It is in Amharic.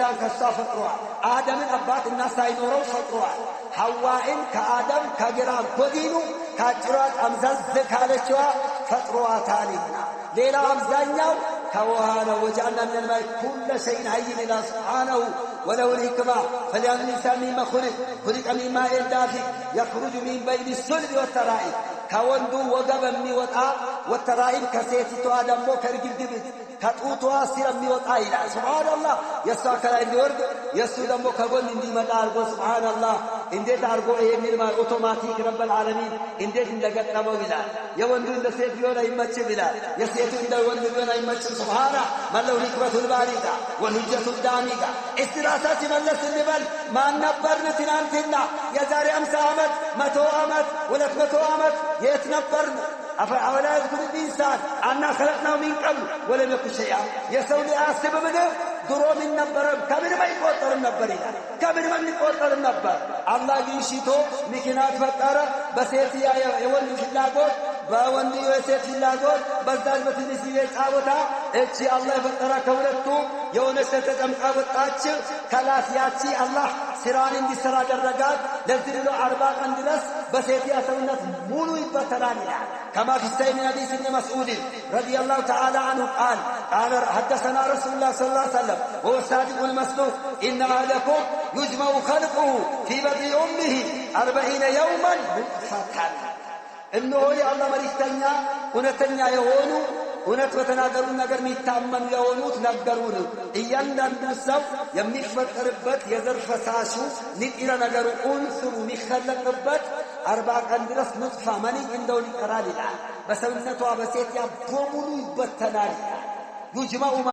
ዒሳን ከሷ ፈጥሯል። አደምን አባት እናት ሳይኖረው ፈጥሯል። ሐዋን ከአደም ከግራ ጎዲኑ ከአጭሯ ጠምዘዝ ካለችዋ ፈጥሯታልና ሌላው አብዛኛው ከውሃ ነው። وجعلنا من الماء كل شيء حي ይላል سبحانه وله الحكمة فلينظر الإنسان مم خلق خلق من ماء دافق يخرج من بين الصلب والترائب ከወንዱ ወገብ የሚወጣ والترائب ከሴቲቷ ደግሞ ከእርግብግቢት ከጡቷ ስር የሚወጣ ይላል። سبحان الله የእሷ ከላይ እንዲወርድ የእሱ ደግሞ ከጎን እንዲመጣ አድርጎ سبحان الله እንዴት አድርጎ ይሄንን automatic رب العالمين እንዴት እንደገጠመው ይላል። የወንዱ እንደ ሴት ቢሆን አይመችም ይላል። የሴቱ እንደ ወንድ ቢሆን አይመችም። سبحان من له الحكمة البالغة والحجة الدامغة። እስቲ ራሳችን መለስ እንበል። ማን ነበርን ትናንትና? የዛሬ 50 ዓመት፣ 100 ዓመት፣ 200 ዓመት የት ነበርን? أولا يذكر الإنسان أنا خلقناه من قبل ولم يك شيئا። የሰው ልጅ አያስብምን? ድሮ ምን ነበረም? ከምንም አይቆጠርም ነበር ይላል። ከምንም አይቆጠርም ነበር። አላህ ግን ሽቶ ምክንያት ፈጠረ። በሴት የወንድ ፍላጎት፣ በወንድ የሴት ፍላጎት፣ በዛች በትንሽዬ ጫወታ እቺ አላህ የፈጠረ ከሁለቱ የሆነች ተጨምቃ ወጣች። ከላስ ያቺ አላህ ስራን እንዲሰራ አደረጋት። ለዚህ ብሎ 40 ቀን ድረስ በሴት ሰውነት ሙሉ ይበተናል ይላል። كما في الصحيح من حديث ابن مسعود رضي الله تعالى عنه قال قال حدثنا رسول الله صلى الله عليه وسلم وهو الصادق المصدوق إن أحدكم يجمع خلقه في بطن أمه 40 يوما نطفة። እነሆ የአላህ መልእክተኛ እውነተኛ የሆኑ እውነት በተናገሩ ነገር የሚታመኑ የሆኑት ነገሩን። እያንዳንዱ ሰው የሚፈጠርበት የዘር ፈሳሹ ንጥረ ነገሩ ኡንስሩ የሚኸለቅበት 40 ቀን ድረስ نطفة مني እንደውን ይቀራል ይላል። በሰውነቷ በሴት ያ በሙሉ ይበተናል ይላል። يجمع